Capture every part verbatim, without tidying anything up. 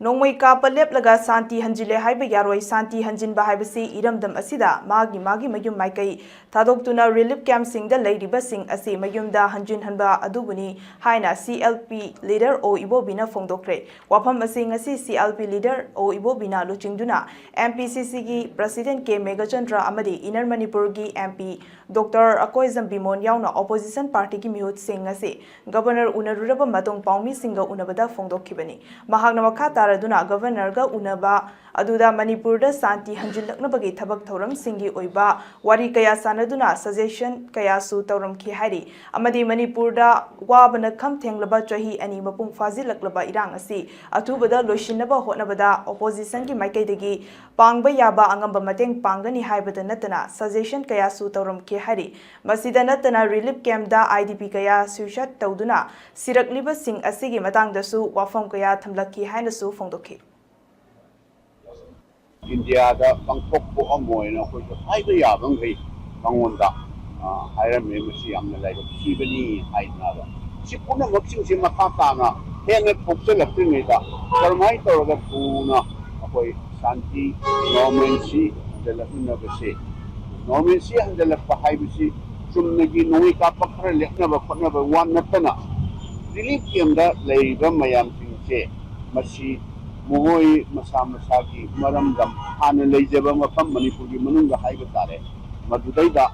ꯅꯣꯡꯃꯩ ꯀꯥꯞꯄ ꯂꯦꯞꯂꯒ ꯁꯥꯟꯇꯤ ꯍꯟꯖꯤꯜꯂꯦ ꯍꯥꯏꯕ ꯌꯥꯔꯣꯏ꯫ ꯁꯥꯟꯇꯤ ꯍꯟꯖꯤꯟꯕ ꯍꯥꯏꯕꯁꯤ ꯏꯔꯝꯗꯝ ꯑꯁꯤꯗ ꯃꯥꯒꯤ ꯃꯥꯒꯤ ꯃꯌꯨꯝ ꯃꯥꯏꯀꯩ ꯊꯥꯗꯣꯛꯇꯨꯅ ꯔꯤꯂꯤꯐ ꯀꯦꯝꯞꯁꯤꯡꯗ ꯂꯩꯔꯤꯕꯁꯤꯡ ꯑꯁꯤ ꯃꯌꯨꯝꯗ ꯍꯟꯖꯤꯟꯍꯟꯕ ꯑꯗꯨꯕꯨꯅꯤ ꯍꯥꯏꯅ ꯁꯤ ꯑꯦꯜ ꯄꯤ ꯂꯤꯗꯔ ꯑꯣ ꯏꯕꯣꯕꯤꯅ ꯐꯣꯡꯗꯣꯛꯈ꯭ꯔꯦ꯫ ꯋꯥꯐꯝ ꯑꯁꯤ ꯉꯁꯤ ꯁꯤ ꯑꯦꯜ ꯄꯤ ꯂꯤꯗꯔ ꯑꯣ ꯏꯕꯣꯕꯤꯅ ꯂꯨꯆꯤꯡꯗꯨꯅ ꯑꯦꯝ ꯄꯤ ꯁꯤ ꯁꯤꯒꯤ ꯄ꯭ꯔꯁꯤꯗꯦꯟ ꯀꯦ ꯃꯦꯘꯆꯟꯗ꯭ꯔ ꯑꯃꯗꯤ ꯏꯟꯅꯔ ꯃꯅꯤꯄꯨꯔꯒꯤ ꯑꯦꯝ ꯄꯤ ꯗꯣꯛꯇꯔ ꯑꯀꯣꯏꯖꯝ ꯕꯤꯃꯣꯟ ꯌꯥꯎꯅ ꯑꯣꯄꯣꯖꯤꯁꯟ ꯄꯥꯔꯇꯤꯒꯤ ꯃꯤꯍꯨꯠꯁꯤꯡ ꯉꯁꯤ ꯒꯕꯔꯅꯔ ꯎꯅꯔꯨꯔꯕ ꯃꯇꯨꯡ ꯄꯥꯎꯃꯤꯁꯤꯡꯒ ꯎꯅꯕꯗ ꯐꯣꯡꯗꯣꯛꯈꯤꯕꯅꯤ꯫ ꯃꯍꯥꯛꯅ ꯃꯈꯥ ꯇꯥꯔꯗꯨꯅ ꯒꯕꯔꯅꯔꯒ ꯎꯅꯕ ꯑꯗꯨꯗ ꯃꯅꯤꯄꯨꯔꯗ ꯁꯥꯟꯇꯤ ꯍꯟꯖꯤꯜꯂꯛꯅꯕꯒꯤ ꯊꯕꯛ ꯊꯧꯔꯝꯁꯤꯡꯒꯤ ꯑꯣꯏꯕ ꯋꯥꯔꯤ ꯀꯌꯥ ꯁꯥꯟꯅꯗꯨꯅ ꯁꯖꯦꯁꯟ ꯀꯌꯥꯁꯨ ꯇꯧꯔꯝꯈꯤ ꯍꯥꯏꯔꯤ꯫ ꯑꯃꯗꯤ ꯃꯅꯤꯄꯨꯔꯗ ꯋꯥꯕꯅ ꯈꯝ ꯊꯦꯡꯂꯕ ꯆꯍꯤ ꯑꯅꯤ ꯃꯄꯨꯡ ꯐꯥꯖꯤꯜꯂꯛꯂꯕ ꯏꯔꯥꯡ ꯑꯁꯤ ꯑꯊꯨꯕꯗ ꯂꯣꯏꯁꯤꯟꯅꯕ ꯍꯣꯠꯅꯕꯗ ꯑꯣꯄꯣꯖꯤꯁꯟꯒꯤ ꯃꯥꯏꯀꯩꯗꯒꯤ ꯄꯥꯡꯕ ꯌꯥꯕ ꯑꯉꯝꯕ ꯃꯇꯦꯡ ꯄꯥꯡꯒꯅꯤ ꯍꯥꯏꯕꯗ ꯅꯠꯇꯅ ꯁꯖꯦꯁꯟ ꯀꯌꯥꯁꯨ ꯇꯧꯔꯝꯈꯤ ꯍꯥꯏꯔꯤ꯫ ꯃꯁꯤꯗ ꯅꯠꯇꯅ ꯔꯤꯂꯤꯐ ꯀꯦꯝꯞꯇ ꯑꯥꯏ ꯗꯤ ꯄꯤ ꯀꯌꯥ ꯁꯨꯏꯁꯥꯏꯗ ꯇꯧꯗꯨꯅ ꯁꯤꯔꯛꯂꯤꯕꯁꯤꯡ ꯑꯁꯤꯒꯤ ꯃꯇꯥꯡꯗꯁꯨ ꯋꯥꯐꯝ ꯀꯌꯥ ꯊꯝꯂꯛꯈꯤ ꯍꯥꯏꯅꯁꯨ ꯐꯣꯡꯗꯣꯛꯈꯤ꯫ ꯏꯟꯗꯤꯌꯥꯗ ꯄꯥꯡꯊꯣꯛ ꯄꯣꯛꯑꯝꯃꯣꯏꯅ ꯑꯩꯈꯣꯏꯁꯨ ꯍꯥꯏꯕ ꯌꯥꯕ ꯃꯈꯩ ꯃꯉꯣꯟꯗ, ꯑ, ꯍꯥꯏꯔꯝꯃꯦ꯫ ꯃꯁꯤ ꯌꯥꯝꯅ ꯂꯥꯏꯕꯛ ꯊꯤꯕꯅꯤ ꯍꯥꯏꯗꯅꯕ꯫ ꯁꯤ ꯄꯨꯝꯅꯃꯛꯁꯤꯡꯁꯤ ꯃꯈꯥ ꯇꯥꯅ ꯍꯦꯟꯅ ꯊꯣꯛꯆꯜꯂꯛꯇ꯭ꯔꯤꯉꯩꯗ ꯀꯔꯝꯍꯥꯏꯅ ꯇꯧꯔꯒ ꯊꯨꯅ ꯑꯩꯈꯣꯏ ꯁꯥꯟꯇꯤ, ꯅꯣꯔꯃꯦꯜꯁꯤ ꯍꯟꯖꯜꯂꯛꯅꯕꯁꯦ, ꯅꯣꯔꯃꯦꯜꯁꯤ ꯍꯟꯖꯜꯂꯛꯄ ꯍꯥꯏꯕꯁꯤ ꯆꯨꯝꯅꯒꯤ ꯅꯣꯡꯃꯩ ꯀꯥꯞꯄ ꯈꯔ ꯂꯦꯞꯅꯕ ꯈꯣꯠꯅꯕ ꯋꯥ ꯅꯠꯇꯅ ꯔꯤꯂꯤꯐ ꯀꯦꯝꯞꯇ ꯂꯩꯔꯤꯕ ꯃꯌꯥꯝꯁꯤꯡꯁꯦ ꯃꯁꯤ ꯃꯈꯣꯏ ꯃꯁꯥ ꯃꯁꯥꯒꯤ ꯃꯔꯝꯗꯝ ꯍꯥꯟꯅ ꯂꯩꯖꯕ ꯃꯐꯝ ꯃꯅꯤꯄꯨꯔꯒꯤ ꯃꯅꯨꯡꯗ ꯍꯥꯏꯕ ꯇꯥꯔꯦ, ꯃꯗꯨꯗꯩꯗ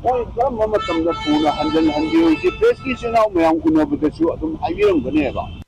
ꯃꯣꯏ ꯀꯔꯝꯕ ꯃꯇꯝꯗ ꯊꯨꯅ ꯍꯟꯖꯤꯟꯍꯟꯕꯤꯔꯣꯏꯁꯤ ꯄ꯭ꯔꯦꯁꯀꯤ ꯏꯆꯤꯟ ꯏꯅꯥꯎ ꯃꯌꯥꯝ ꯎꯅꯕꯗꯁꯨ ꯑꯗꯨꯝ ꯍꯥꯏꯕꯤꯔꯝꯒꯅꯦꯕ꯫